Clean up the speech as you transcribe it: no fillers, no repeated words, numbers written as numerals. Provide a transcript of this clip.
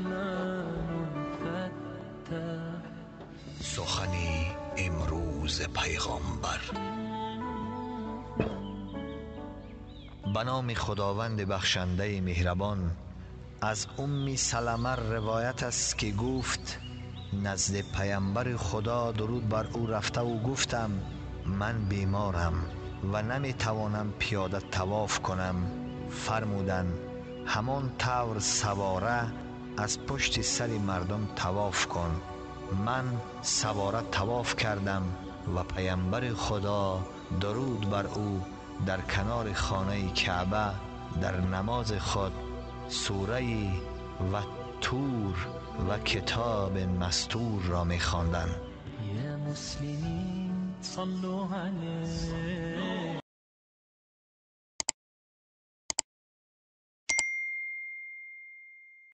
الرحمن الفتاح. Сухани имрӯз пайғамбар. Ба номи Худованди бахшандаи меҳрабон. Аз Умми Салама ривоят аст, ки гуфт: назди паямбари Худо, дуруд бар ӯ, рафтаву гуфтам: ман беморам ва наметавонам пиёда тавоф кунам. Фармуданд: ҳамон тавр савора аз пушти сари мардум тавоф кун. Ман савора тавоф кардам ва паямбари Худо, дуруд бар ӯ, дар канори хонаи Каъба дар намози худ сураи Ваттур ва китоби мастур мехонданд. يا مسلمين صلوا عليه.